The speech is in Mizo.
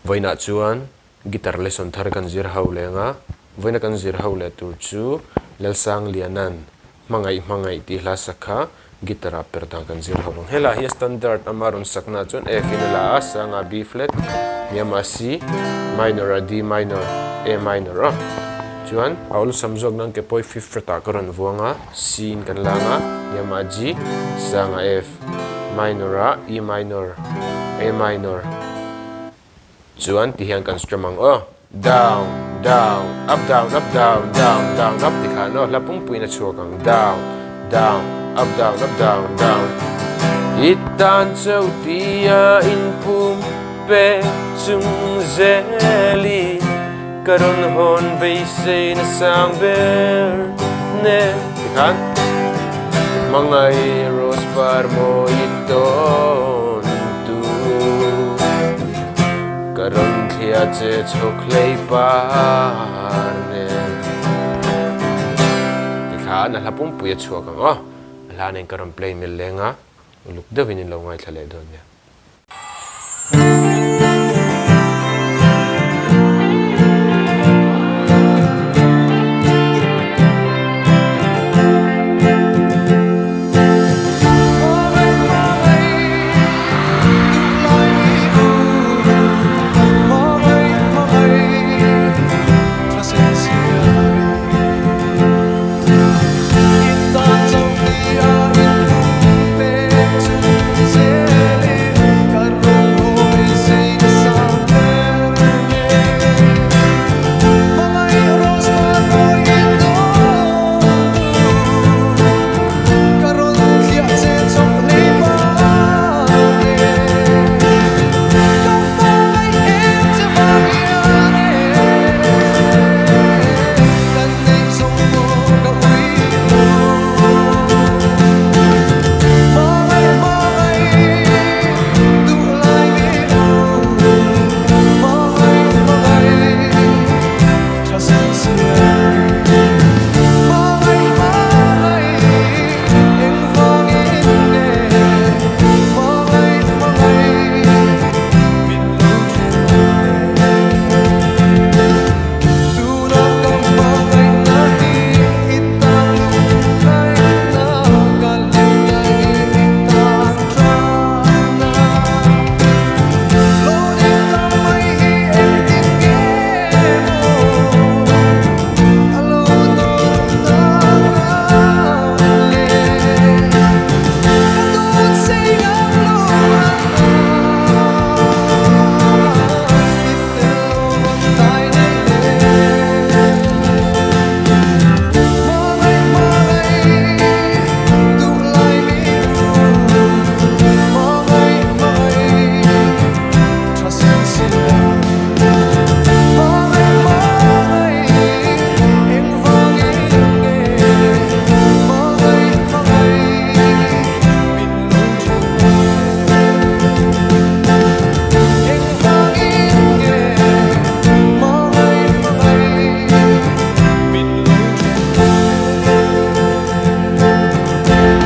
Vawiinah chuan guitar lesson thar kan zir ho leng a, vawiina kan zir ho leh tur chu Lalsangliana'n Hmangaih Hmangaih tih hla sak kha guitar ah per dan kan zir ho ang. Helai hi a standard ama rawn sakna ah chuan F in a la a, sanga B flat, hniamah C minor ah D minor, A minor a. Chuan a awlsam zawk nan ke pawi fifth fret ah ka rawn vuang a, C in kan lang a, hniamah G, sanga F minor ah E minor, A minor. Chuan ti hian kan strum ang aw. Down, down, up down, up down, down, down, up ti khan aw hla pumpuiin a chhuak ang. Down, down, up down, up down, down. I tan chauh tia inphum pe chung zeli ka rawn hawn beisei na sang ber ne ti khan hmangaih rose par mawi tawn tu ka rawn thlia che chhawk hlei par nen ti khan a hla pumpui a chhuak ang aw a hla nen ka rawn play mel leng a uluk deuhin in lo ngaithla leh dawn nia.